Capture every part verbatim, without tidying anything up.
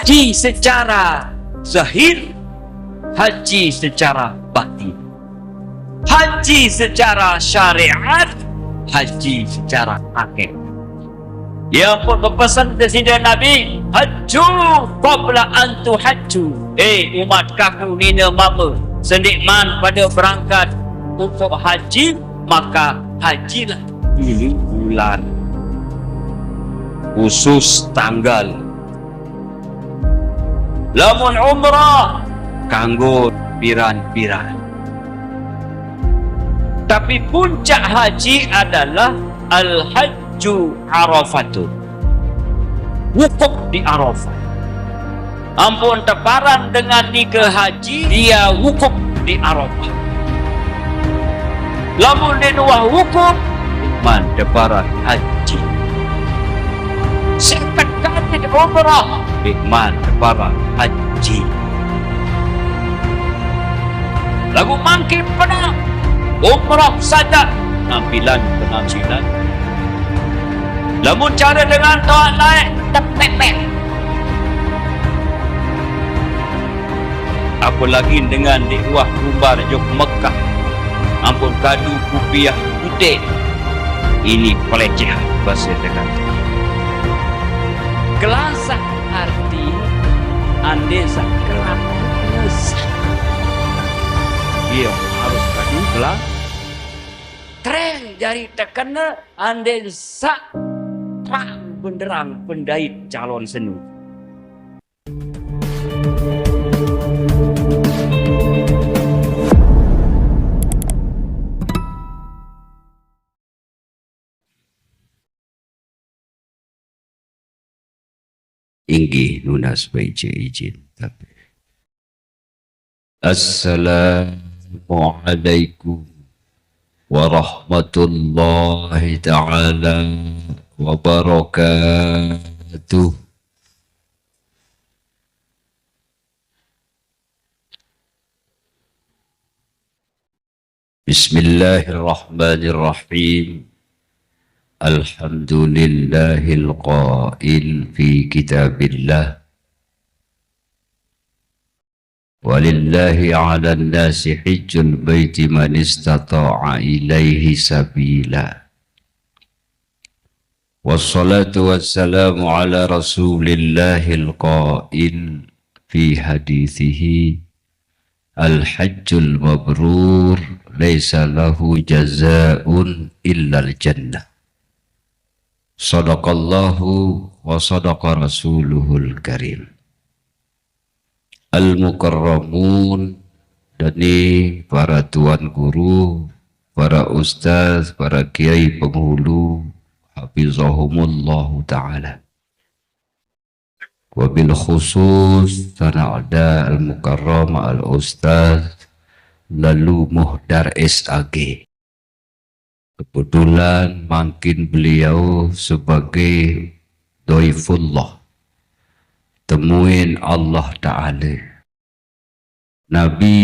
Haji secara zahir, haji secara batin. Haji secara syariat, haji secara hakikat. Ia pun berpesan Sesida Nabi, "Hajju qabla an tuhajju." Eh, umat kaku nina mama, sendikman pada berangkat untuk haji, maka hajilah dulu bulan khusus tanggal. Lamun umrah, kanggo piran-piran. Tapi puncak haji adalah al-hajju Arafatun. Wukuf di Arafah. Ampun teparan dengan nika haji, dia wukuf di Arafah. Lamun di luar wukuf, man teparan haji. Seket kali di umrah, man teparan haji. Lagu mangkin pernah umrah saja, nampilan penampilan. Lamun cara dengan tuan lain, terpepet. Apalagi dengan di luar kumbar jok Mekah. Ampun kadu kupiah putih. Ini pelecehan bahasa dengan. Kelasah arti andesa kelaku. Ia harus kadu kelas. Tren jari terkena andesa terang benderang pendait calon senu. Inggih nunas baik cek izin tapi. Assalamualaikum warahmatullahi taala wabarakatuh. Bismillahirrahmanirrahim. Alhamdulillahil qail fi kitabillah. Walillahi 'alan nasi hijjul baiti man istata'a ilaihi sabila. Wassalatu wassalamu ala rasulillahil qail fi hadithihi, al-hajjul mabrur laisa lahu jazaun illal jannah. Sadaqallahu wa sadaqa rasuluhul karim. Al-mukarramun, dani para tuan guru, para ustaz, para kiai penghulu, hafizahumullahu taala. Wabil khusus, sana ada al-mukarram al-ustaz Lalu Muhdar S A G. Kebetulan mangkin beliau sebagai dhaifullah, temuin Allah Ta'ala. Nabi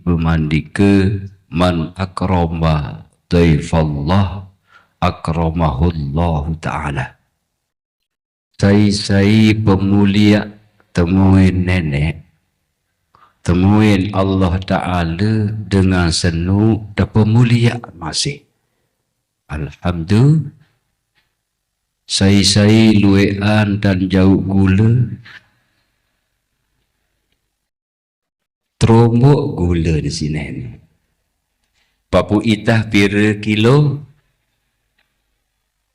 bemandika, "Man akrama dhaifallah, akramahullahu ta'ala." Sai-sai pemulia temuin nenek, temuin Allah Ta'ala dengan senu, dah pemulia masih. Alhamdulillah. Sai-sai luean dan jauh gula, terombok gula di sini ni. Papu itah pira kilo?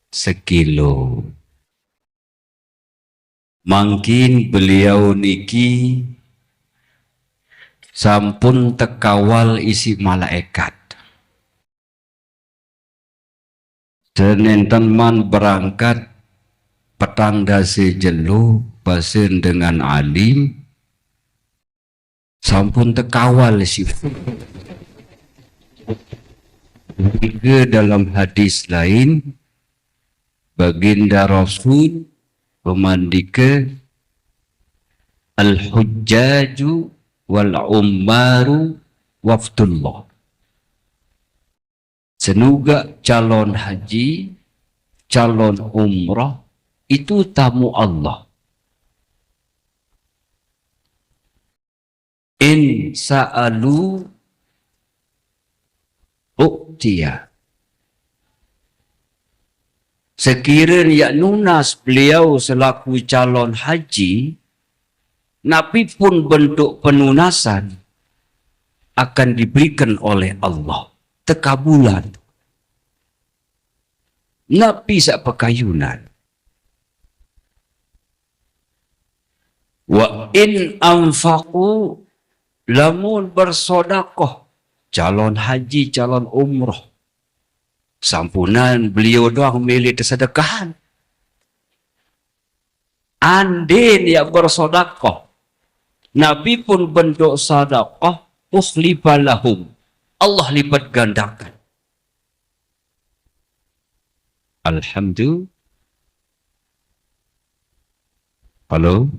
Sekilo. Mangkin beliau niki sampun tekawal isi malaikat. Senentan man berangkat petang dasa jelo, pasen dengan alim, sampun tekawal isi. Juga dalam hadis lain, Baginda Rasul bemandika, "Al-hujjaju wal ummaru wafdullah." Senuga calon haji, calon umrah, itu tamu Allah. In sa'alu u'tiya. Sekiranya nunas beliau selaku calon haji, napi pun bentuk penunasan akan diberikan oleh Allah. Tekabulan. Napi saq pekayunan. Wa in anfaqu, lamun bersodakoh, calon haji, calon umroh, sampunan beliau doang milih tesedekahan. Andin ya bersodakoh, napi pun bentuk sodakoh, ukhlifa lahum, Allah lipat gandakan. Alhamdulillah. Halo?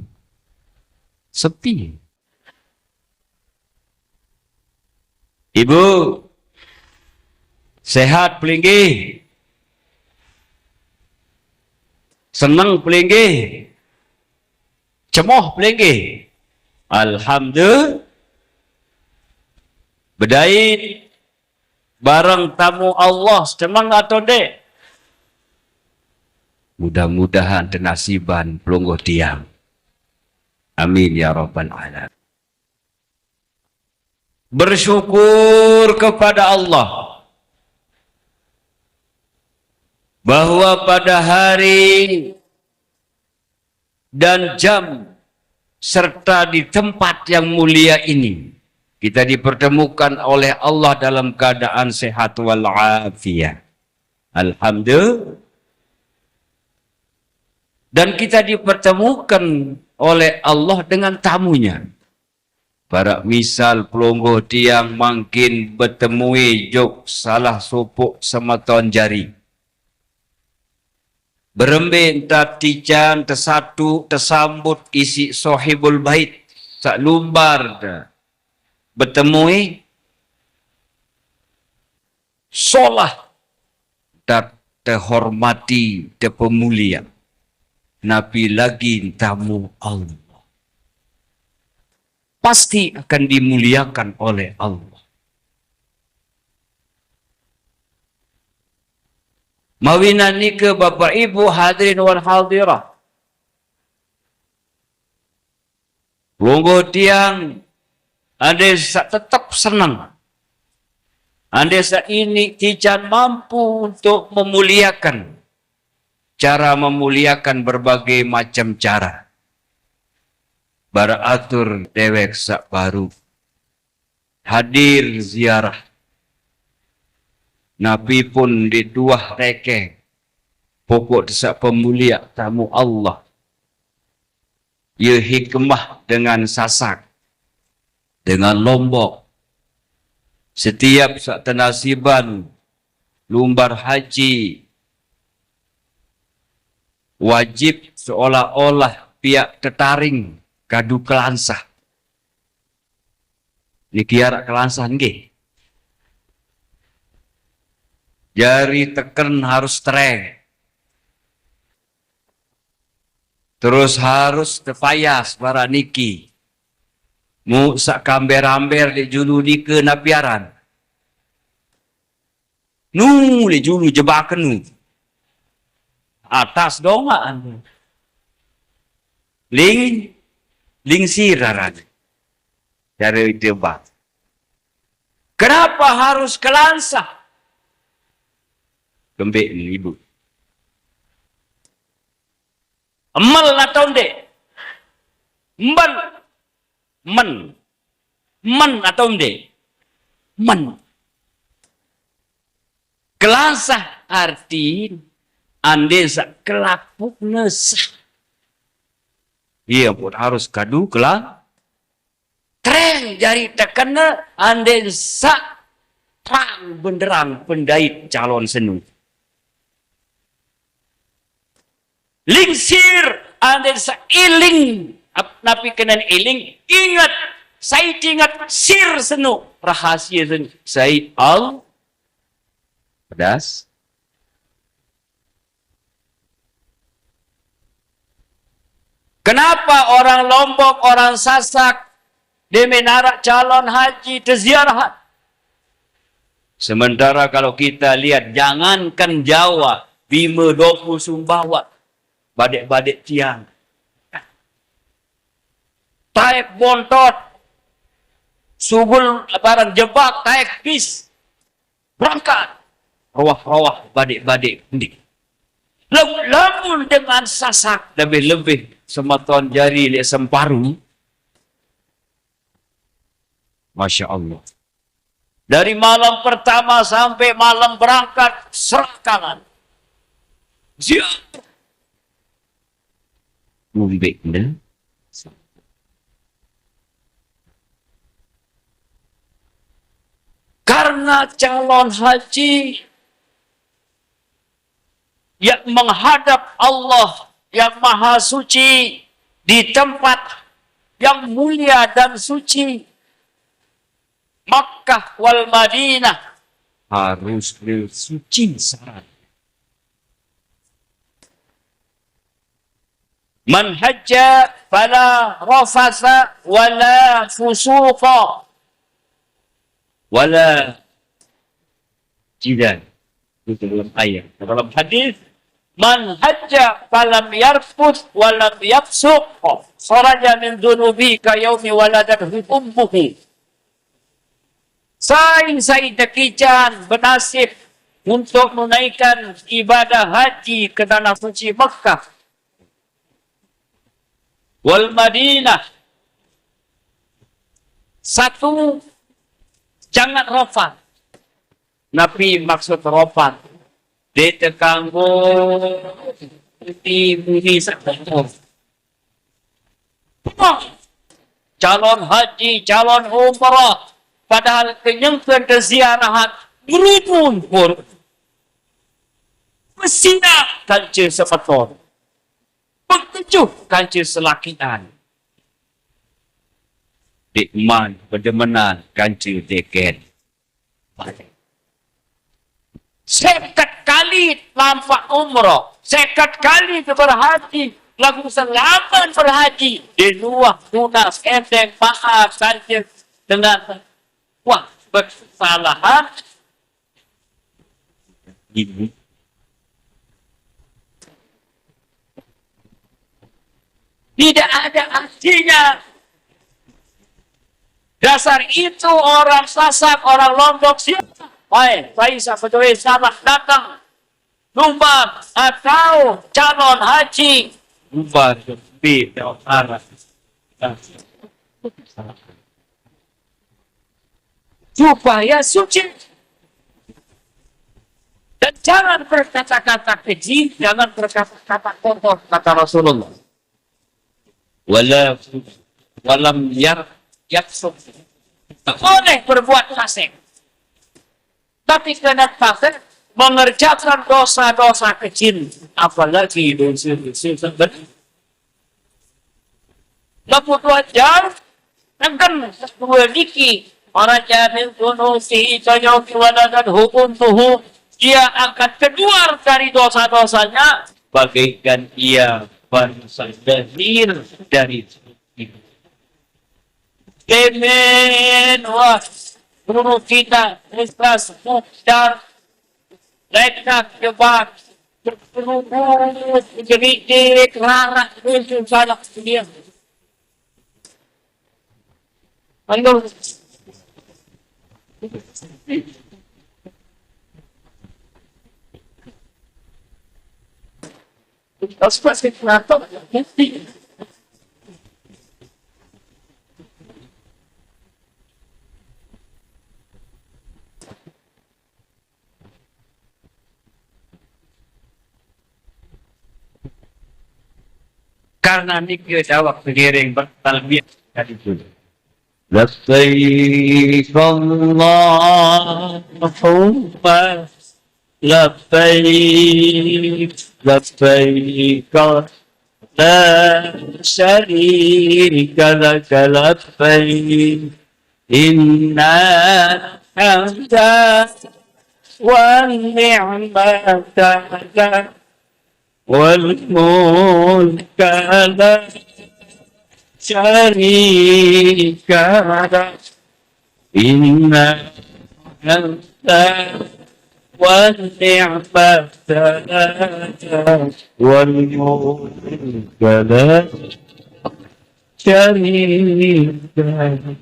Sepi. Ibu, sehat pelinggih? Seneng pelinggih? Cemoh pelinggih? Alhamdulillah. Bedait bareng tamu Allah, seneng atau ndeq? Mudah-mudahan tenasiban pelungguh tiang. Amin ya rabbal alamin. Bersyukur kepada Allah bahwa pada hari dan jam serta di tempat yang mulia ini, kita dipertemukan oleh Allah dalam keadaan sehat wal afiat. Alhamdulillah. Dan kita dipertemukan oleh Allah dengan tamunya. Barak misal pelungguh tiang mangkin betemui jok salah sopoq semeton jari. Berembe entat tican tesatu tesambut isiq sohibul bait saq lumbar de betemui, solah dait tehormati, tepemulia, napi lagi tamu Allah. Pasti akan dimuliakan oleh Allah. Mawinan nike, Bapak Ibu hadirin wal hadirah, pelungguh tiang, ande saq tetep seneng, ande saq ini tican mampu untuk memuliakan, cara memuliakan berbagai macam cara. Barak atur dewek saq baru hadir ziarah. Napi pun ndeq tuah rekeng, pokok tesaq pemuliaq tamu Allah. Ye hikmah dengan Sasak, dengan Lombok. Setiap saq tenasiban lumbar haji, wajib seolah-olah piaq tetaring kadu kelansah. Niki araq kelansah nggih. Jari teken harus tereng. Terus harus tepayas baraq niki. Muq saq kamber-amber leq julu nike napi aran? Nu leq julu jebaken nu. Atas dongaq anu. Ling, lingsir aranne. Care ite bang. Kenapa harus kelansah? Kembeq ni, Ibu. Emel atau ndeq? Emel. Men. Men atau ndeq? Men. Kelansah artin ande saq kelapuqne sah. Ie pun harus kadu kela-, tereng jari tekenne ande saq terang benderang pendait calon senu. Lingsir, ande saq iling, ap-, napi kenen iling, inget, sai tinget sir senu, rahasie senu, sai Allah. Pedas. Kenapa orang Lombok, orang Sasak, Deme naraq calon haji teziarahan. Sementara kalau kita lihat, jangankan Jawa, Bima, Dopu, Sumbawa, badeq-badeq tiang. Taek Bontot, Sugul, barang Jebak, taek bis, berangkat. Roah-roah, badeq-badeq, ndeq. Lamun, lamun dengan Sasak, lebih-lebih semeton jari leq Semparu. Masya Allah. Dari malam pertama sampai malam berangkat, serakangan. Ziarah. Ngumbe ne? Karena calon haji yang menghadap Allah yang Maha Suci di tempat yang mulia dan suci, Makkah wal Madinah, harus suci syarat. Man hajja fala rafasa wala fusuqa wala jidal. Itu dalam ayat. Dalam hadis, "Man hajja falam yarfus walam yafsuq, kharaja min dzunubi ka yaumi waladathu ummuhu." Sai-sai tekican benasib untuk menunaikan ibadah haji ke tanah suci Mekah wal Madinah. Satu, jangan rafas. Napi maksud rafas? Deq tekanggo di bumi seketor. Calon haji, calon umrah, padahal kenyengken teziarahan berumun pur. Mesina kance semeton. Pekejuh kance selakian. Deqman bedemenan kance deken. Seket kali lampaq umroh, seket kali berhaji, laguq selamet berhaji, di luah tunas endeng maaf kance dengan wah, kesalahan. Tidak ada artinya. Dasar itu orang Sasak, orang Lombok, siapa? Hai, sai saq bedoe salah dateng lumbar atau calon haji. Lumbar, lebih, arah. Supaya suci. Dan jangan berkata-kata keji, jangan berkata-kata kotor, kata Rasulullah. Wala, walam yar, yafsuq. Tak boleh berbuat fasik. Tapi kena fasik mengerjakan dosa-dosa kecil, apalagi dosa-dosa besar. Lamun due jam, neken due niki, kharaja min dzunubihi ka yaumi waladathu ummuhu, dia akan keluar dari dosa-dosanya bagaikan ia baru saja lahir dari ibu. Amin. Wah, guru kita, Ustaz Mukhtar, Lekak, Jebak, Berubus, Jeridik, Rarak, Rusuh, Salak, Sedia. Halo. Karena niki dawek ngiring bertalbiyah dari dulu. Labbaik Allahumma labbaik, labbaik la syarika laka labbaik, innal hamda wan ni'mata laka wal mulka la شريك له. إن الحمد والنعمة لك والملك لا شريك لك.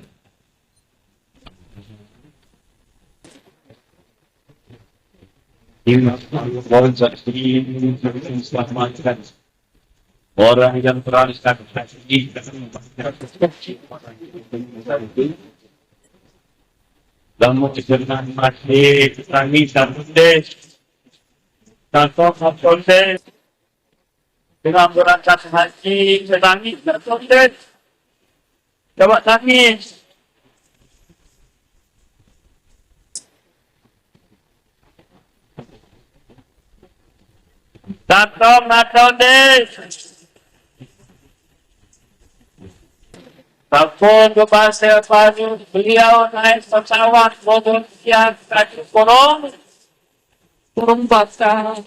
Orang yang terangkat hati dan menceritakan hati, kami tak boleh. Tanpa tak boleh. Dengan berangkat haji, menangis tak boleh. Coba tangis. Datang, datang deh. Takut ke pasal baru beliau naik pesawat, turun siang, kaki kurung, turun basah.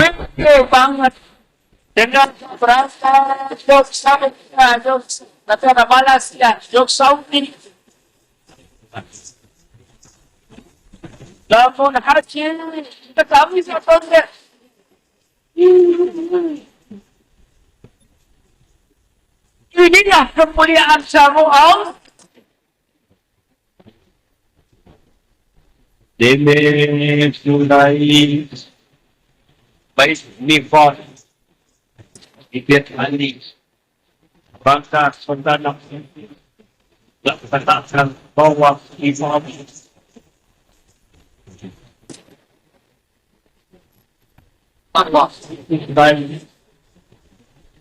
Bego banget. Dengan berasa jok sawi, jok, tapi ada balas ya, jok sawi. Lamun haji, kita kami satu deh. Inilah kemuliaan syariat. Deme sulai bait nifat ibet ali bangka sentana. Laksanakan bahwa imam Allah.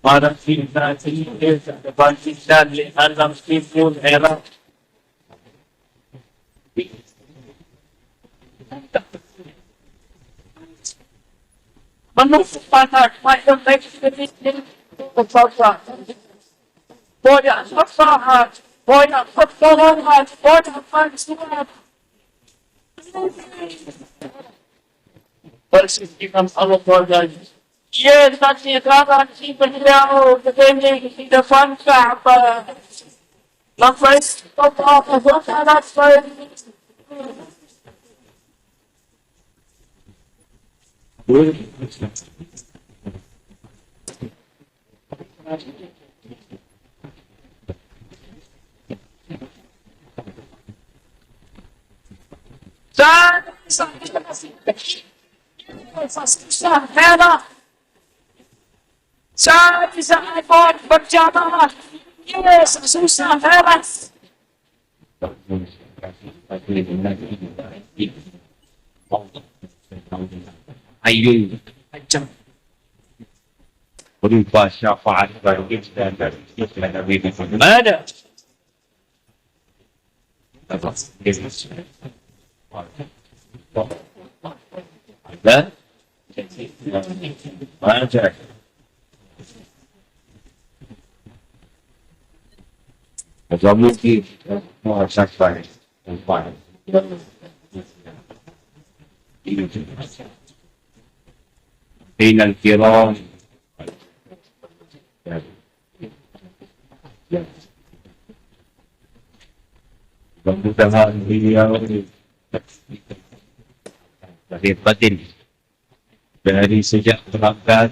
Para kita ini bangkitan di alam timur era. Menusuk panas, macam naik sedikit, bersabar. Banyak kesabaran, banyak pertolongan, banyak bantuan. Persis Imam Allah Taala. Ia nanti dalam si beliau berdiri di depan Kaabah. Labbaik Allahumma labbaik. Saya susah heran. Saya bisa ikut berjamaah. Iya, susah heran. Ayo, berupa syafaat bagi kita dari Nabi Muhammad. Ada? Ada. Ada mungkin. Mau sampai. Sampai. Dengan kiram. Mudah-mudahan beliau lahir batin dari sejak berangkat,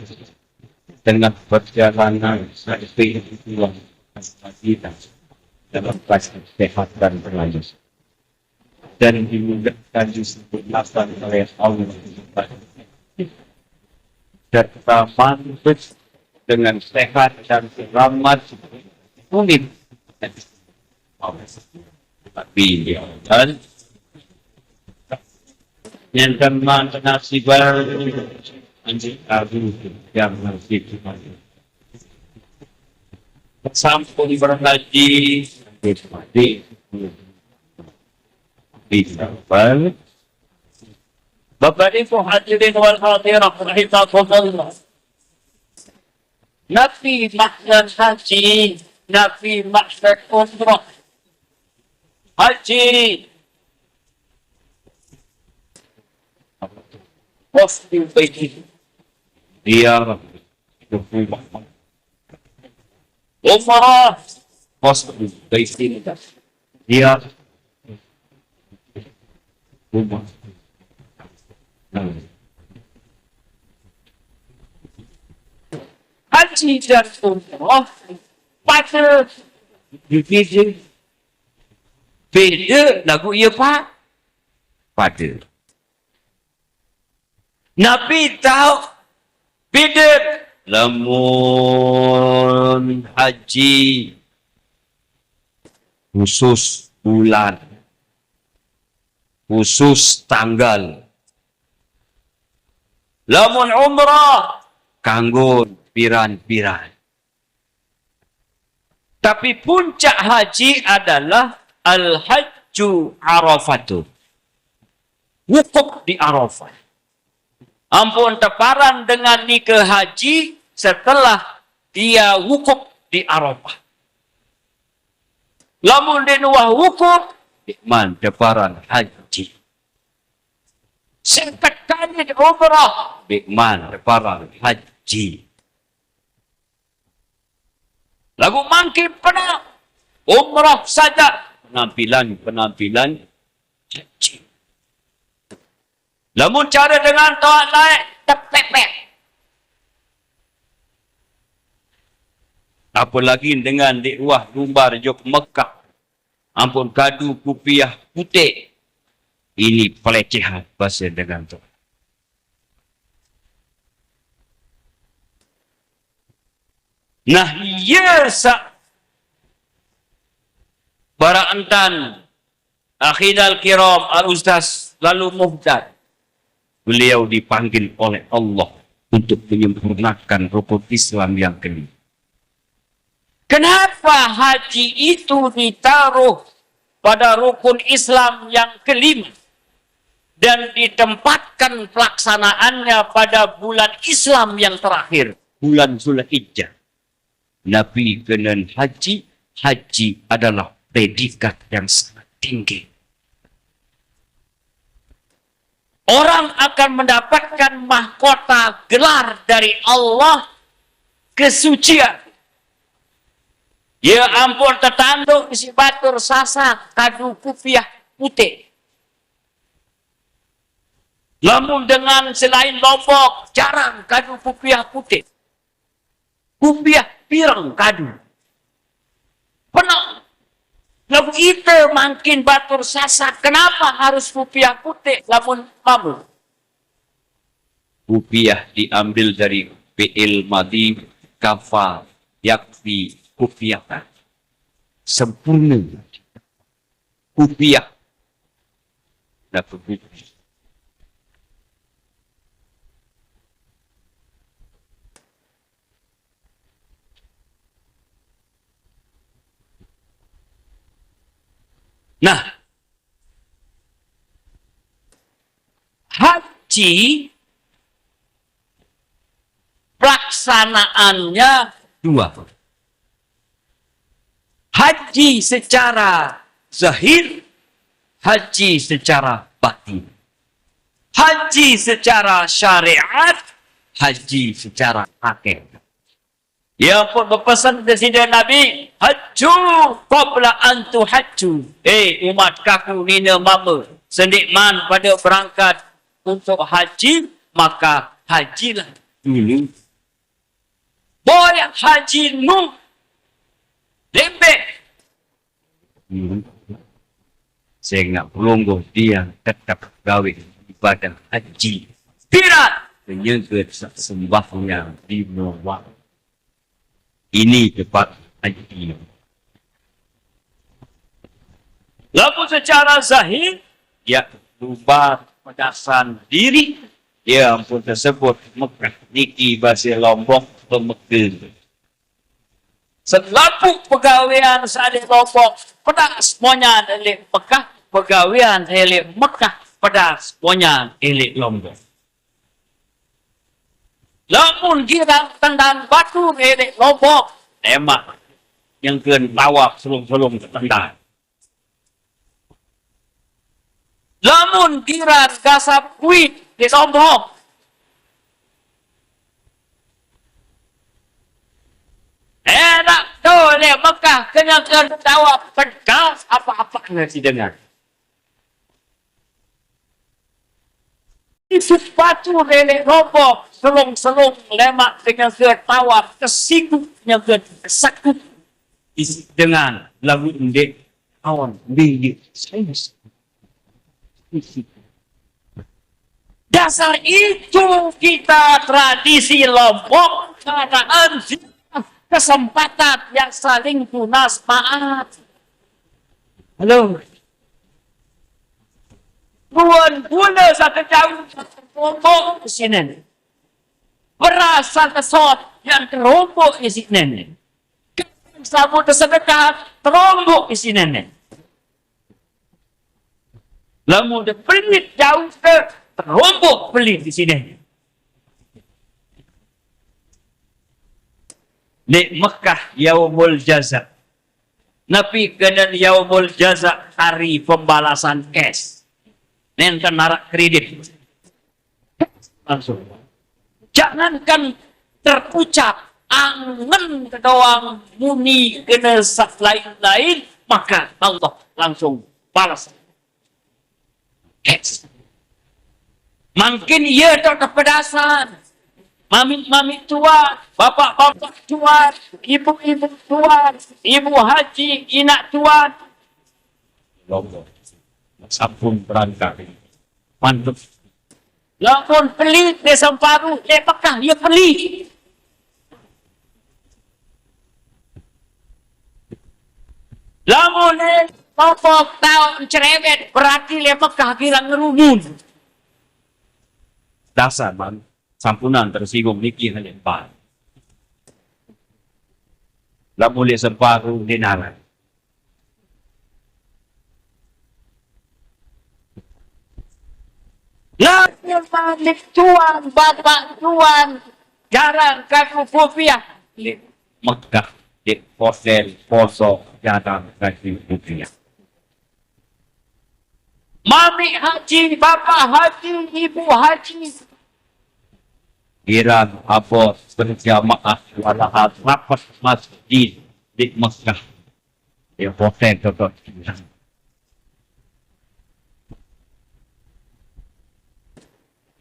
tengah perjalanan sampai di pulang Madinah dalam keadaan sehat dan selamat. Dan dimudahkan disempurnakan oleh Allah. Dan terus dengan sehat dan selamat, sulit. Tapi ya, dan yang kena nasiban anjing agung yang masih sampun berhaji di Bapak Ibu hadirin wal hadirat rahimakumullah. Nabi makna haji, Nabi makna umrah. Haji. Qasdu baitin. Dia. Umrah. Qasdu baitin. Dia. Umrah. Haji dan umrah pada. Beda. Beda lagu ia pa-, pada. Nabi tahu beda lamun haji khusus bulan, khusus tanggal. Lamun umrah kanggo piran-piran. Tapi puncak haji adalah al-hajju Arafatun. Wukuf di Arafah. Ampun teparan dengan nika haji setelah dia wukuf di Arafah. Lamun di nuah wukuf, di man teparan haji. Singkat kali di umrah, di man teparan haji. Lagu mangkin pernah umrah saja penampilan-penampilan haji. Lamun cara dengan toat lain, tepepet. Apalagi dengan di ruah lumbar jok Mekah. Ampun kadu kupiah putih. Ini pelecehan bahasa dengan toat. Nah, iya sa bara entan Akhinal kiram, Al-Ustaz Lalu Muhdad. Beliau dipanggil oleh Allah untuk menyempurnakan rukun Islam yang kelima. Kenapa haji itu ditaruh pada rukun Islam yang kelima dan ditempatkan pelaksanaannya pada bulan Islam yang terakhir, bulan Zulhijjah? Nabi kenen haji, haji adalah predikat yang sangat tinggi. Orang akan mendapatkan mahkota gelar dari Allah, kesucian. Ya ampun, tetanduk isi batur sasak kadu kupiah putih. Lamun dengan selain Lombok, jarang kadu kupiah putih. Kupiah pirang kadu. Pernah. Lagu ite mangkin batur sasak, kenapa harus kupiah putih lamun mamu? Kupiah diambil dari fi'il madi, kafa, yakfi, kupiah. Sempurna. Kupiah. Dapat kupiah. Nah, haji pelaksanaannya dua. Haji secara zahir, haji secara batin. Haji secara syariat, haji secara hakikat. Ia pun berpesan Presiden Nabi, "Hajju qabla an tuhajju." Eh, umat kaku nina mama, sendikman pada berangkat untuk haji, maka hajilah dulu. Boy haji nu lembek. Hmm. Sehingga pelungguh dia tetap gawe ibadah haji. Tidak menyangka sembahyang di waktu. Ini tempat haji. Lalu secara zahir, ya, lubar pedasan diri, ya ampun tersebut Mekah niki bahasa Lombok pemegel. Selapu pegawaian salik Lombok, pedas monyan elik Mekah, pegawaian elik Mekah, pedas monyan elik Lombok. Lamun girang tendang batu elik Lombok, emak yang kena tawaf selung-selung ke tendang. Lamun girang gasap kuit di Lombok, Enak tu leh Mekah kenyeke tawaf pedas apa-apa nasi dengan. Isuk batu lelek roboh, selong-selong lemak dengan ke tawar, kesiku dengan ke sekuk. Isi dengan lagu ndek awan bingit. Dasar itu kita tradisi Lombok, keadaan kesempatan yang saling tunas maaf. Halo. Ruan gula satu jauh terombok di sini. Beras satu sot yang terombok di sini. Sabu tersedekah terombok di sini. Lamun dia pelit jauh ke terombok pelit di sini. Di Mekah yaumul jaza. Napi kenen yaumul jaza, hari pembalasan cash. Nenten narak kredit. Langsung. Jangankan terucap, angen kedoang muni kena lain-lain, maka Allah langsung balas. Mangkin ia tak kepedasan. Mami-mami tuan, bapak-bapak tuan, ibu-ibu tuan, ibu haji, inak tuan. Lombok. Sampun berangkat. Mantap. Lamun pelit dia semparu, dia pekah dia pelit. Lamun eh, popok taun cerewet, berarti le Mekah kira ngerumun. Dasar, Bang. Sampunan tersinggung niki hanya Bang. Lamun le semparu, dia naran. Lahir malik tuan, bapak tuan, jarang kaku kupiah. Mekah, di hotel, poso, jarang kaku kupiah. Mami haji, bapak haji, ibu haji. Girang abot berjamaah walahat rapat masjid di Mekah. Ya, hotel cocok.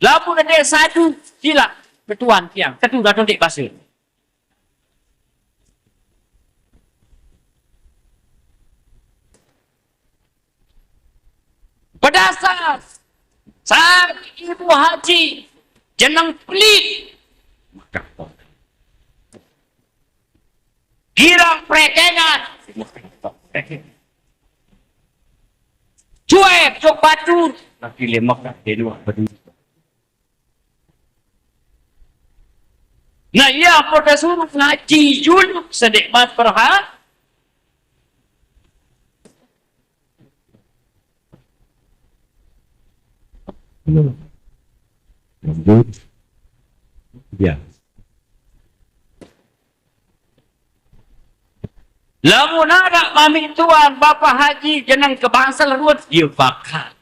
Lamun ada satu silap ketuan tiang, satu dah tontik pasir. Pedasar, sari ibu haji, jeneng pelit. Girang prekengan. Cuek, cok batur. Laki lemak, tak telu, apa tu? Nah, iya, pada suruh ngaji juluk sedek mat perhat. Lanjut. Ya. Lamun ada mami tuan, bapak haji, jeneng ke bangsal ruwet, dia bakal.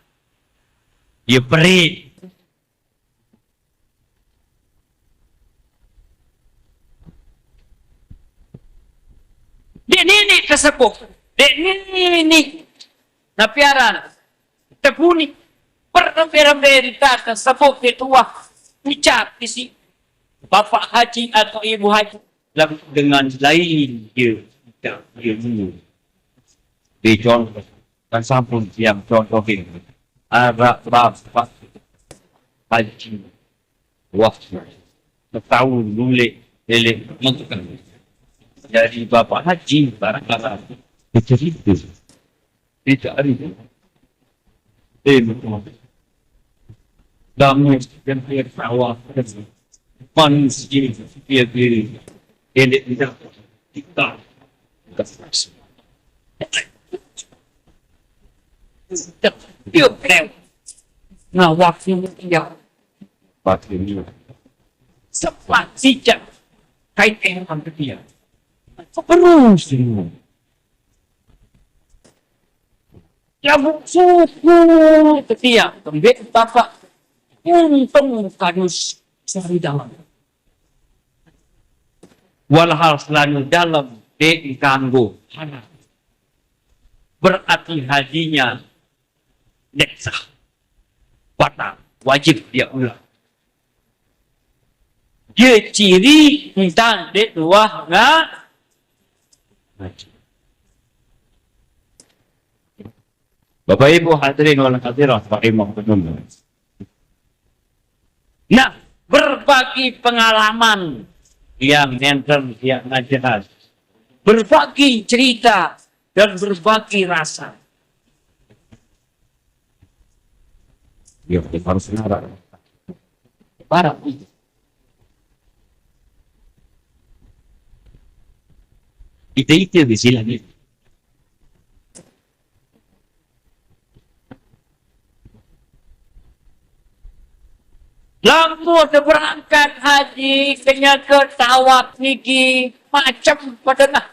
Dia perit. Dek nini tersebut. Dek nini. Napiaran. Tebuni. Berembe-rembe di atas sebut di tuah. Ucap di si Bapak Haji atau Ibu Haji. Lalu dengan lain dia. Tidak dia dulu. Di contoh. Kan sampun yang contoh ini. Arak Bapak Haji. Wah, setahun bulik, elek, mengkang. Jadi Bapak Haji, barang-barang. Becerita. Tidak ada. Eh, betul. Kamu yang dia tawa. Manusia, dia diri. Elek, tidak. Kita. Kita. Dia, dia. Nah, waktu dia. Waktu dia. Sempat sijak. Kain eh, hampir dia. Terus dia. Lagu suku setia, tembik bapak, untung kadus sari dalam. Walhal selama dalam de kanggo. Berarti hajinya ndeq sah. Batal. Wajib dia ulang. Dia ciri entan de tuah nga-, Bapak Ibu hadirin wal hadirat rahimakumullah. Nah, berbagi pengalaman yang nenten, yang ngajar, berbagi cerita dan berbagi rasa. Ya, harus ngarang. Parah. Itu, itu di sini. Lamun berangkat haji, kenyeke tawaf niki macem pedengah,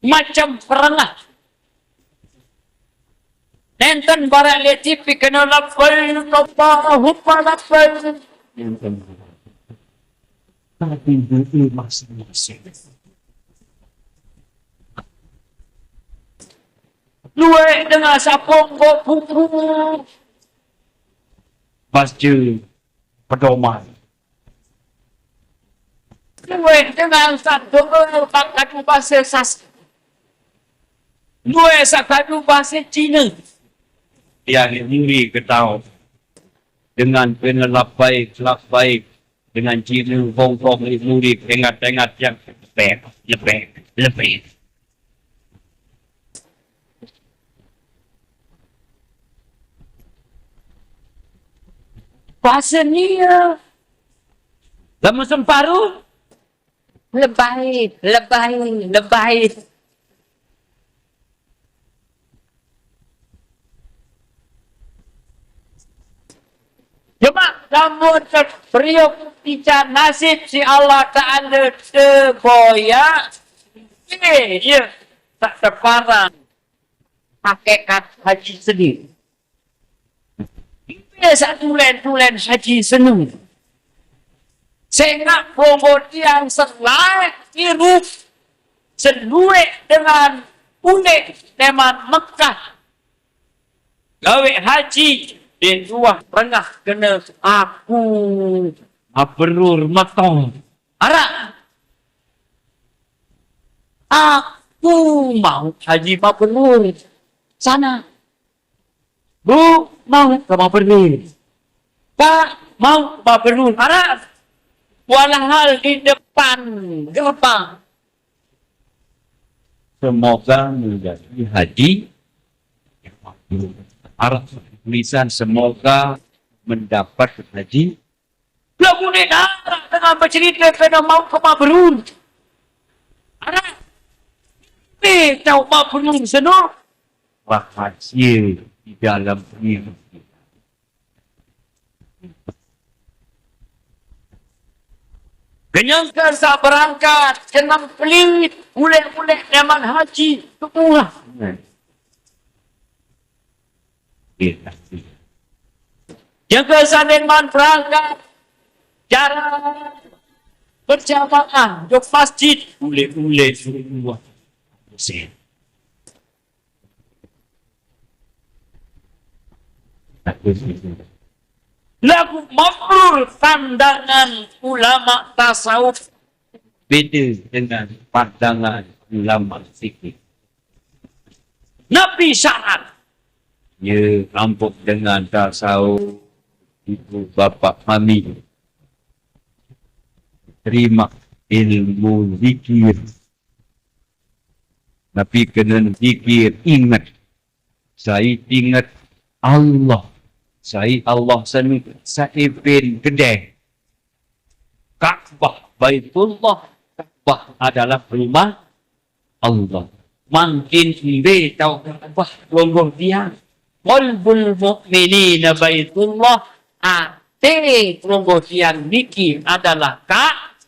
macem perengah. Nenten barang leci pikena labbaik Allahumma labbaik. Nenten. Tapi duit masing-masing. Luwih dengan saponggo buku. Basje pedoman. Luwih dengan satu pakadu bahasa Sas-, luwih sakadu bahasa Cina. Yang muri ketau dengan kena labai, labai dengan Cina, Hong Kong, muri, ingat-ingat yang lebih, lebih, lebih. Bahasa nia. Lamun semparu? Lebay, lebay, lebay. Cuma lamun te-, periuk ican nasib si Allah Ta'ala teboya, eh, iya, tak teparang hakikat haji sendiri. Biasa tulen-tulen haji senu. Sehingga bongo tiang selai irup seluek dengan unik leman Mekah. Gawe haji, de tuah rengah kena aku mabrur metong. Araq. Aku mau haji mabrur. Sana. Bu, mau ke mabrur. Pak, mau ke mabrur. Araq. Walhal di depan gerbang. Semoga menjadi haji. Araq tulisan semoga mendapat haji. Laguq ndeq naraq dengan becerite kene mauq ke mabrur. Araq. Mbe tauq mabrur seno? Rahasie di dalem diri. Kenyeke saq berangkat, jeneng pelit, ulek-ulek leman haji, kemurah. Jangke saq ndeqman berangkat, jarak berjamaah ojok masjid, ulek-ulek suruh keluar. Laguq mabrur pandangan ulama tasawuf beda dengan pandangan ulama fikih. Napi syarat? Ye, ampun dengan tasawuf, ibu, bapak, mami. Terima ilmu zikir. Napi kenen zikir, inget. Sai inget Allah. Sai Allah senu, sai ben gede. Ka'bah Baitullah, Ka'bah adalah rumah Allah. Mangkin mbe tauq Ka'bah longgoh tiang. Qalbul mu'minina Baitullah, ate longgoh tiang niki adalah Ka-,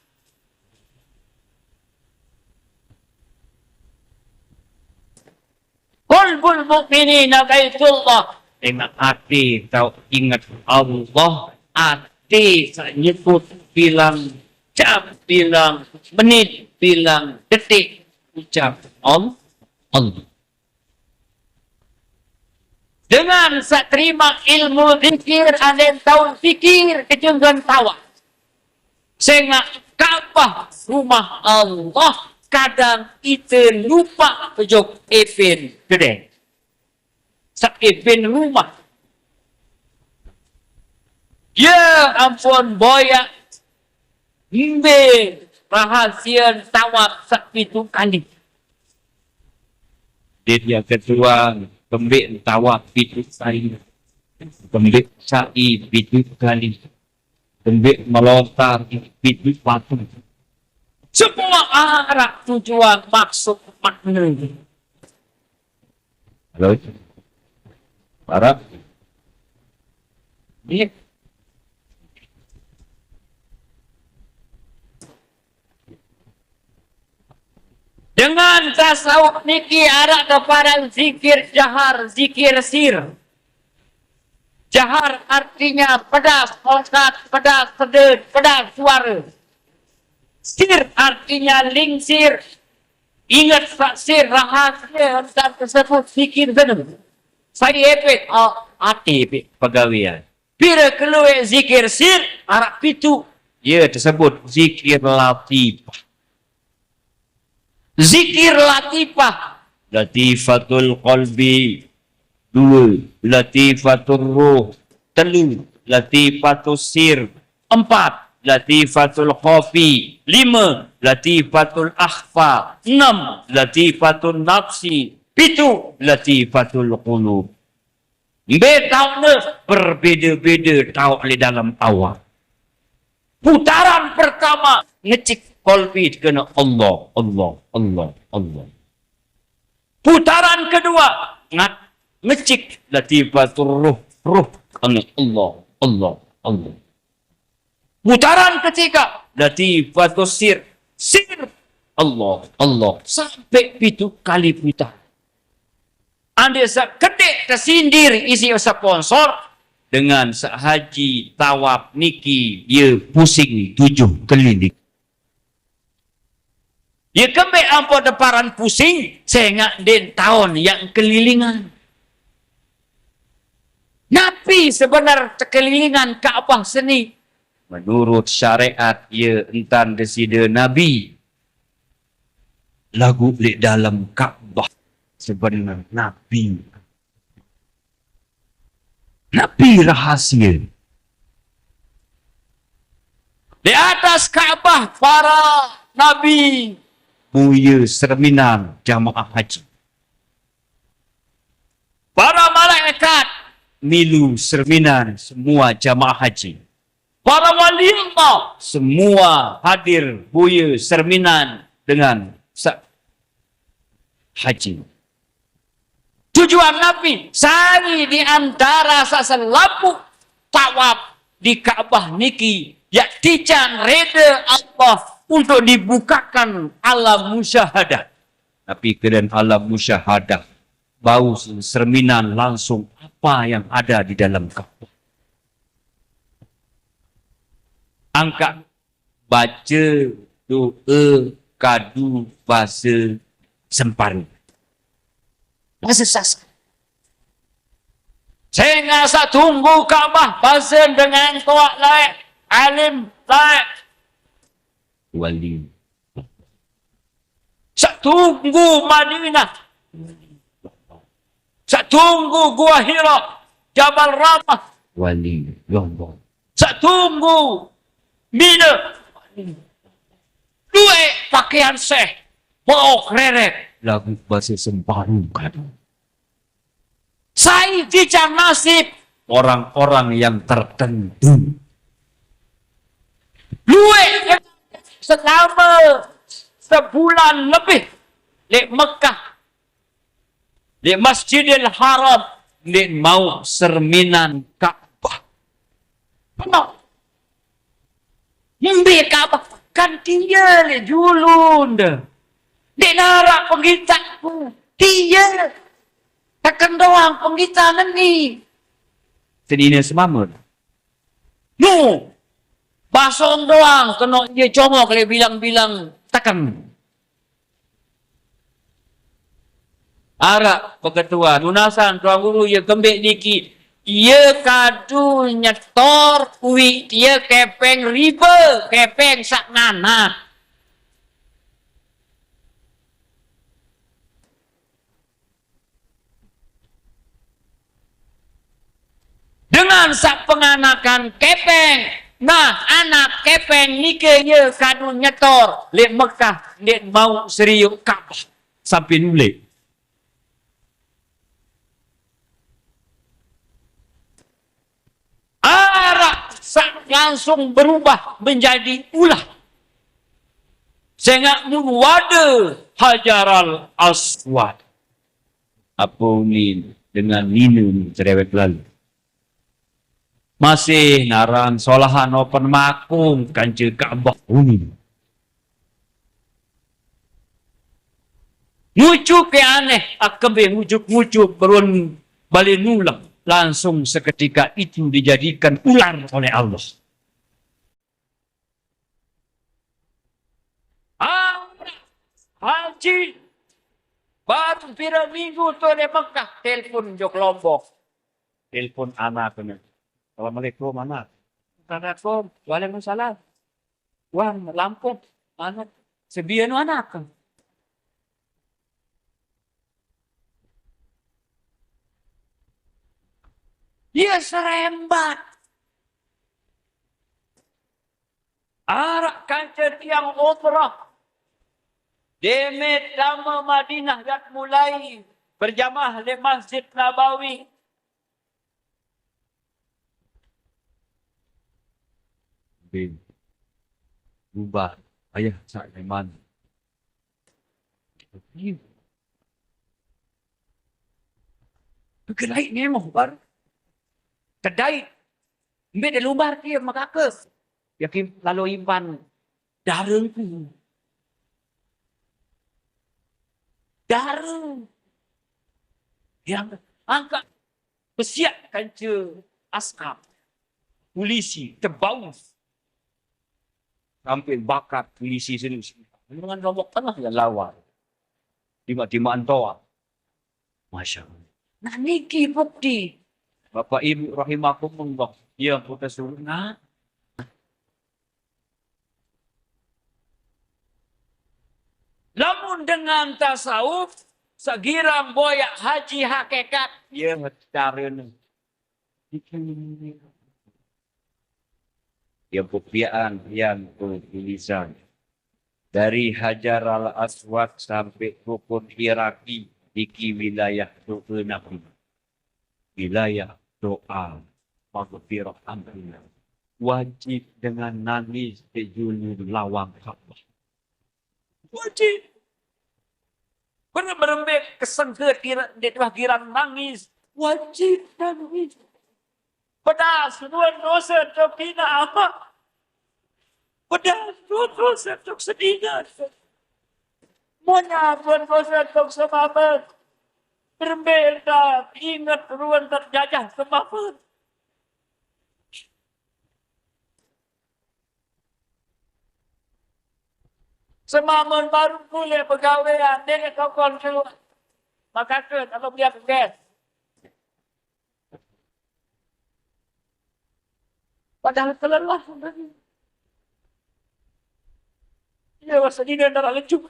Qalbul mu'minina Baitullah. Dengan ate tauq inget Allah, ate saq nyebut bilang Jam bilang, menit bilang, detik ucap Allah. Allah. Dengan saq terimaq ilmu zikir, ande taun zikir kejenggen tawaf. Sengaq Ka'bah rumah Allah, kadang ite lupaq pejok epen kedeng. Saq epen rumah. Ye ampun, boyaq mbe rahasien tawaf saq pituq kali. Dait yang kedua, kembeq tawaf pituq kali. Kembeq sa'i pituq kali. Kembeq melontar pituq patu. Semua araq tujuan, maksud, makne. Halo? Araq? Iya. Dengan tasawuf niki araq teparan zikir jahar, zikir sir. Jahar artinya pedas ongkat, pedas seden, pedas suare. Sir artinya lingsir. Inget saq sir rahasie entan tesebut zikir seneng. Sai epe? A-, ate epe pegawean. Pire kelueq zikir sir? Araq pituq. Ye tesebut zikir latifah. Zikir latifah. Latifatul qalbi. Due, latifatur ruh. Telu, latifatus sir. Empat, latifatul khafi. Lime, latifatul akhfa. Enem, latifatul nafsi. Pituq, latifatul qulub. Mbe taoqne? Berbede-bede taoq leq dalem awak. Putaran pertama, ngecik kolbi kene Allah, Allah, Allah, Allah. Putaran kedua, ngat-, ngecik latifatur ruh, ruh kene Allah, Allah, Allah. Putaran ketiga, latifatus sir, sir, Allah, Allah. Sampai pituq kali putar. Ande saq kedek tesindir isiq sponsor, dengan saq haji tawaf niki, ye pusing tujuh keliling. Ye kembeq ampoq teparan pusing, sengaq ndeq taon yaq kelilingan. Napi sebenar tekelilingan Ka'bah seni? Menurut syariat, ye entan Deside Nabi. Laguq leq dalem Ka'bah sebenar napi. Napi rahasie? Di atas Ka'bah para nabi muye serminan jamaah haji. Para malaikat milu serminan semua jamaah haji. Para wali Allah semua hadir muye serminan dengan sa-, haji. Tujuan napi? Sai di antara saq selapuq tawaf di Ka'bah niki, yaq tican rede Allah untuk dibukakan alam musyahadah. Napi keadaan alam musyahadah? Bau serminan langsung apa yang ada di dalam Ka'bah. Angkat bace doe kadu base Sempare. Base Sasak. Sengaq saq tunggu Ka'bah base dengan toaq laeq, alim laeq. Wali. Saq tunggu Madinah. Saq tunggu Gua Hira, Jabal Rahmah. Wali, ya Allah. Saq tunggu Mina. Lueq pakaian seh, moq reret. Laguq base Sempare kadu. Sai tican nasip orang-orang yang tertentu. Lueq selama sebulan lebih leq Mekah, leq Masjidil Haram, ndeq mauq serminan Ka'bah. Penoq. Mbe Ka'bah? Kan tie leq julunde. Ndeq naraq penggitaqku. Tie. Teken doang penggitaqne ni. Senine semame. Nu. Pasong doang keno ie congok leq bilang-bilang teken. Araq peketuan, nunasan Tuan Guru ie kembeq niki, ie kadu nyetor uiq tie kepeng ribe, kepeng saq nanak. Dengan saq penganakan kepeng, nah, anak kepeng nike ie kadu nyetor leq Mekah ndeq mauq serioq Ka'bah sampe nuleq. Araq saq langsung berubah menjadi ulah. Sengaq mun wade Hajaral Aswad. Ape unin dengan nine cerewet lalo? Masih naran solahan open makung kance Ka'bah unin. Ngucup ke aneh, akembe ngucup-ngucup berun bale nulak. Langsung seketika itu dijadikan ular oleh Allah. Ah, Haji, baru pire minggu tu leq Mekah, telepon jok Lombok. Telepon anakne. "Assalamualaikum, anak." "Assalamualaikum." "Waalaikumsalam." "Wah, lampung, anak." "Sebian anak." Ie serembat. Araq kance tiang umrah. Deme tame Madinah yat mulai berjamaah leq Masjid Nabawi. Bin. Ubah. Ayah saq leman. Kedait ngemoh baruq. Kedait. Mbe de lumbar tie mekake. Yakin lalo impan darengku. Dareng. Yang angkat besiaq kance askar. Polisi tebaus. Sampe bakat polisi sini. Dengan Lombok Tengah yang lawan. Timaq-timaq entoan. Masya Allah. Nah, niki bukti. Bapak Ibu rahimakumullah, yang kita suruh, nah. Lamun dengan tasawuf, segirang boyaq haji hakikat, ya, carane. Yang pepiaan, yang tulisan. Dari Hajar Al Aswad sampai Rukun Iraki, niki wilayah doa Nabi. Wilayah doa maghfirah, ampun. Wajib dengan nangis di julu lawang Ka'bah. Wajib. Bener-bener kesengke kira, ndeq tuah girang nangis. Wajib nangis. Pedas ruen dose tokina amaq. Pedas ruen dose tok sedinget. Monyaq ruen dose tok semamet. Berembe entan inget ruen terjajah semamet. Semamen baruq mule begawean, ndeq tokol keluar. Makake atau beli aku gas. Padahal kelelah. Iya, masa ini darah lejuk.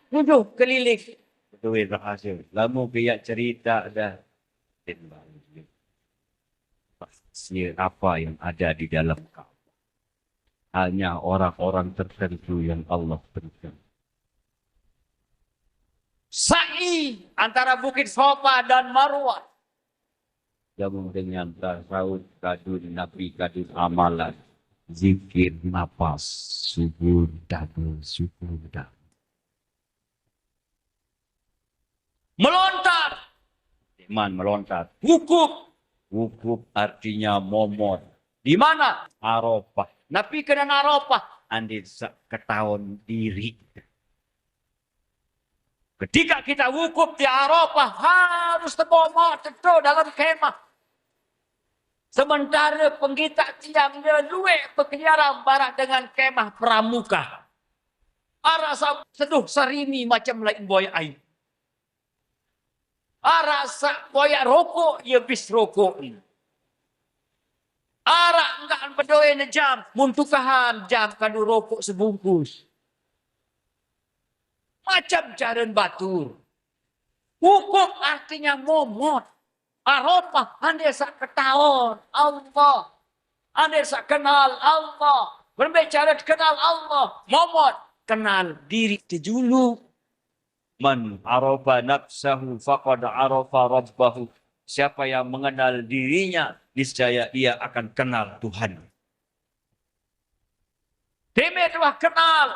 Tujuh keliling. Betul, berhasil. Lama piaq cerita dah. Rahasia apa yang ada di dalam Ka'bah? Hanya orang-orang tertentu yang Allah berikan. Sa'i antara Bukit Safa dan Marwah. Jamun dengan tasawuf kadun napi kadun amalan. Zikir napas, subur dada, subur dada. Melontar. Man melontar. Wukuf. Wukuf artinya momot. Di mana? Arafah. Napi kena Arafah? Andai sa ketaon diri. Ketika kita wukuf di Arafah, harus temomot tetu dalam kemah. Sementara penggita tiang dia luwek berkeliaran barat dengan kemah Pramuka. Arak sa seduh sarini macam lain boya ai. Arak sa boya rokok, ya bis rokok. Arak enggan bedoe ne jam, mun tukahan jam kadu rokok sebungkus. Macam cara batur. Wukuf artinya momot. Arafah, andai sa ketaon Allah. Andai sa kenal Allah. Berembe cara kenal Allah? Momot. Kenal diri tejulu. Man arafa nafsahu faqad arafa rabbahu. Siapa yang mengenal dirinya, niscaya ia akan kenal Tuhan. Deme telah kenal.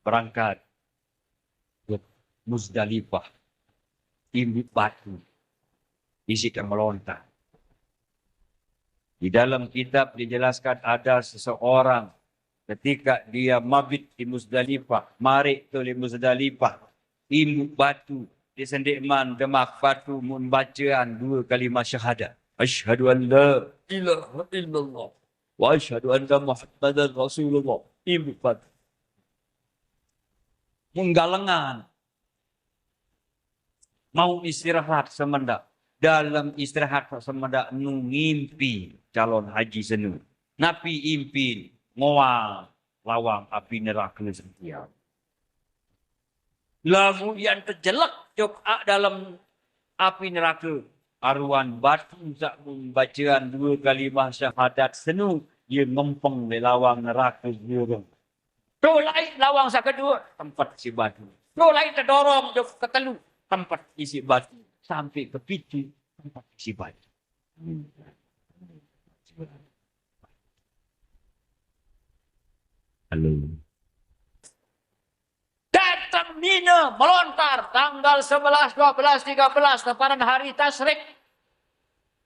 Berangkat ke Muzdalifah. Imbu batu. Isi melontar. Di dalam kitab dijelaskan ada seseorang ketika dia mabit di Muzdalifah, marik tu di Muzdalifah, imbu batu, di sendik man demak batu mun bacaan dua kalimah syahadat. Asyhadu an la ilaha illallah wa asyhadu anna Muhammadan Rasulullah. Imbu batu. Menggalengan. Mau istirahat semendak. Dalam istirahat semendak nu ngimpi calon haji senu. Napi impi? Ngoal lawang api neraka setia. Lagu yang terjelek jok a dalam api neraka. Aruan batu sak bacaan dua kalimah syahadat senu, ia ngempeng di lawang neraka jurung. Tu lain lawang sak kedua, tempat isi batu. Tu lain tedorong jok ketelu, tempat isi batu. Sampai ke pitu, tempat isi batu. Halo. Datang Mina melontar tanggal sebelas, dua belas, tiga belas, teparan hari Tasyrik.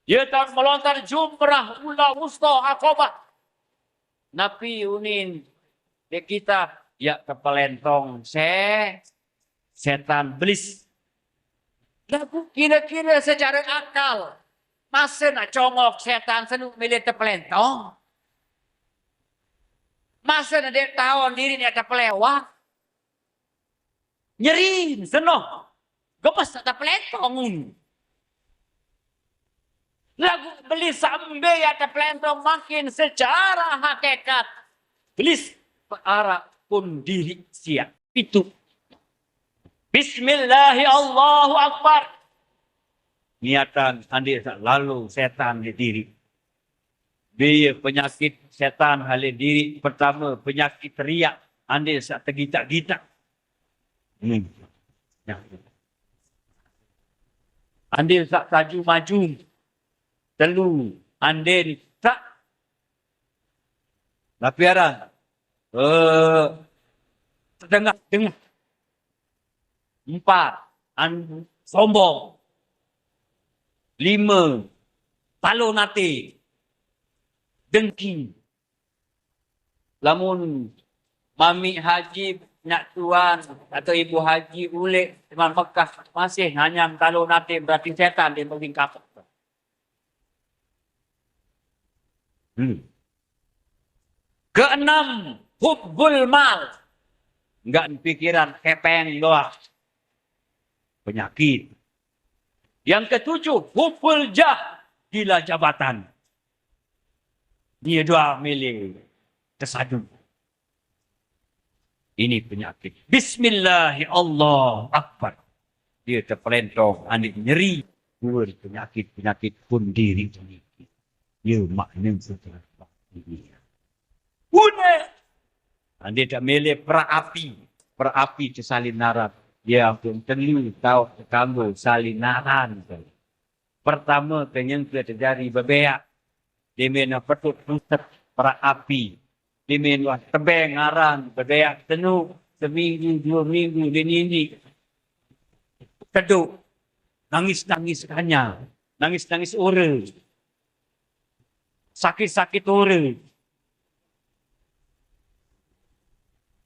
Ia taun melontar jumrah ula wusta Aqabah. Napi unin dek kita, ya tepelentong se setan belis. Lagu kira-kira secara akal, masa nak congok setan senu milih tepelentong? Masa nak dek taon diri ni ada pelewat? Nyerin senoh. Gemes ada pelentong. Lagu belis sambil ya ada pelentong makin secara hakikat. Belis pearak pun diri siap. Itu. Bismillahi Allahu Akbar. Niatan andai sak lalu setan di diri. Dia penyakit setan hale diri. Pertama, penyakit riak. Andai sak tergitak-gitak. Hmm. Ya. Andai sak taju maju. Telu, andai sak lapiaran. Eh, tengah-tengah. Empat, an sombong. Lima, talon ati. Dengki. Lamun mami haji nyak tuan atau ibu haji ulek teman Mekah masih nanyang talon ati, berarti setan dia mungkin kapok. Hmm. Keenam, hubbul mal. Enggak pikiran kepeng doang. Penyakit. Yang ketujuh, hubbul jah, gila jabatan. Dia dua milih tersadu. Ini penyakit. Bismillahi Allah Akbar. Dia terpelentong, anik nyeri. Dua penyakit-penyakit pun diri sendiri. Dia makna sejarah. Guna. Andi tak milih perapi. Perapi tersalin naran. Dia pun telu tahu terkanggu salin naran. Pertama, kenyang ke terjadi bebeak. Dia main petut pusat perapi. Dia main wah tebeng ngaran, bebeak tenuk. Seminggu, dua minggu, dia nini. Keduk. Nangis-nangis kanyang. Nangis-nangis ora. Sakit-sakit ora.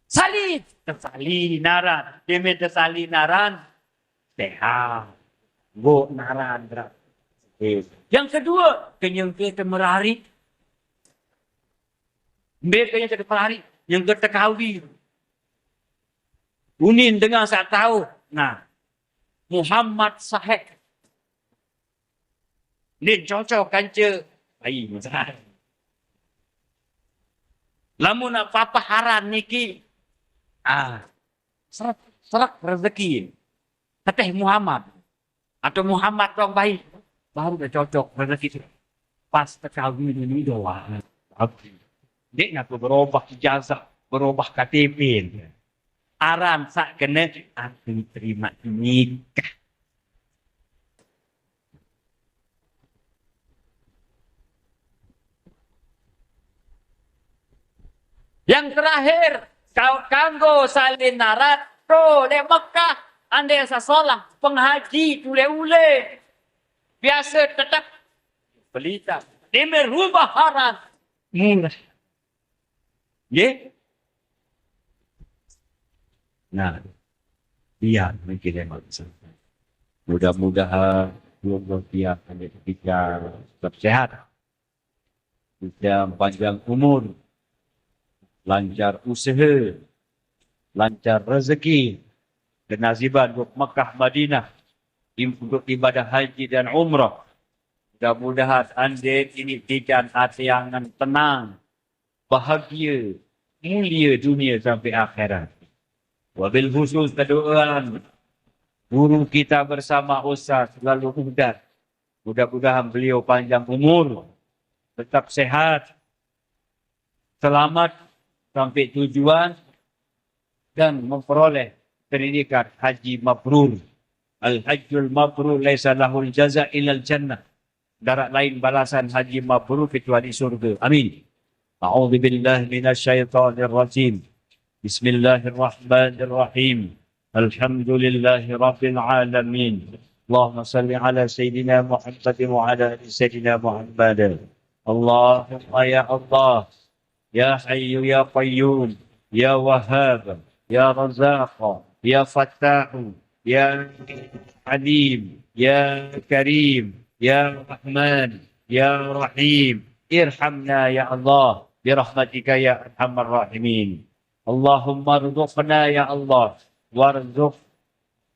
Salin, tesali naran. Dia main tesali naran. Sehat. Nggo naran, berarti. Yang kedua, kenyang kita merari. Mbe kenyang kita merari. Yang kita kawin. Unin dengan saya tahu. Nah, Muhammad Sahih. Ndeq cocok kance bayi. Lamun nak papah aran niki, ah, seret, seret rezeki. Teteh Muhammad atau Muhammad doang bayi, baru udah cocok rezeki. Pas tekawin ini doang. Ndeq ngaku berubah ijazah, berubah K T P. Aran saq kene aku terima nikah. Yang terakhir, kau kanggo salin naran, to leq Mekah, andek sesolah, penghaji, tule-ule. Biasa tetep belita. Deme rubah aran murah. Nggih? Nah, iya, mungkin emang. Mudah-mudahan umur dia hanya kita tetap sehat. Bisa panjang umur, lancar usaha, lancar rezeki, kenaziban untuk Mekah Madinah, im-, untuk ibadah haji dan umrah. Mudah-mudahan andin ini tijan ate angen tenang, bahagia, mulia dunia sampai akhirat. Wabil khusus kedoaan guru kita bersama Ustaz selalu mudah. Mudah-mudahan beliau panjang umur, tetap sehat, selamat sampai tujuan, dan memperoleh predikat haji mabrur. Al-hajjul mabrur laisa lahul jaza ilal jannah. Darat lain balasan haji mabrur kecuali surga. Amin. A'udzu billahi minasyaitonir rajim. Bismillahirrahmanirrahim. Alhamdulillahi rabbil alamin. Allahumma salli ala sayyidina Muhammad wa ala ali sayyidina Muhammad. Allahumma ya Allah, ya Hayyu ya Qayyum, ya Wahhab, ya Razzaq, ya Fattah, ya Alim, ya Karim, ya Rahman, ya Rahim. Irhamna ya Allah, birahmatika ya arhamar rahimin. Allahumma rzuqna ya Allah, warzuq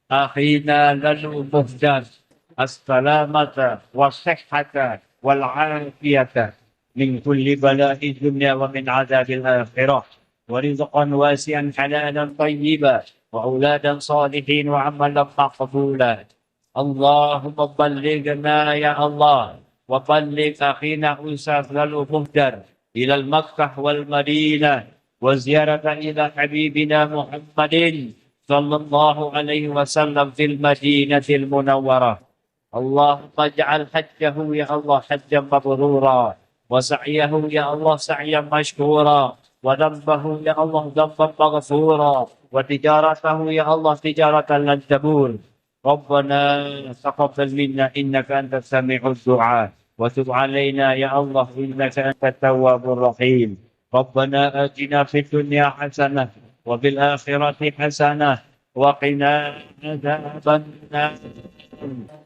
akhina Lalu Muhdar as-salamata was-sihhata wal afiyata min kulli bala'i dunya wa min adzabil akhirah. Wa rizqan wasi'an halalan tayyiba wa auladan salihin wa amalan maqbula. Allahumma ballighna ya Allah wa balligh akhina Ustaz Lalu Muhdar ilal Makkah wal Madinah wa ziyarata ila habibina Muhammadin sallallahu alaihi wasallam fil Madinatil Munawwarah. Allahumma ij'al hajjahu ya Allah hajjan mabrura, wa sa'yahu ya Allah sa'yan mashkura, wa dhanbahu ya Allah dhanban maghfura, wa tijaratahu ya Allah tijaratan lan tabur. Rabbana taqabbal minna innaka antas sami'ud du'a, wa tub alaina ya Allah innaka antat tawwabur rahim. Rabbana atina fid dunya hasanah wa fil akhirati hasanah wa qina adzabannar.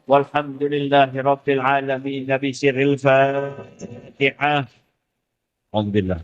Walhamdulillahi rabbil alamin. Bi sirril Fatihah. Alhamdulillah.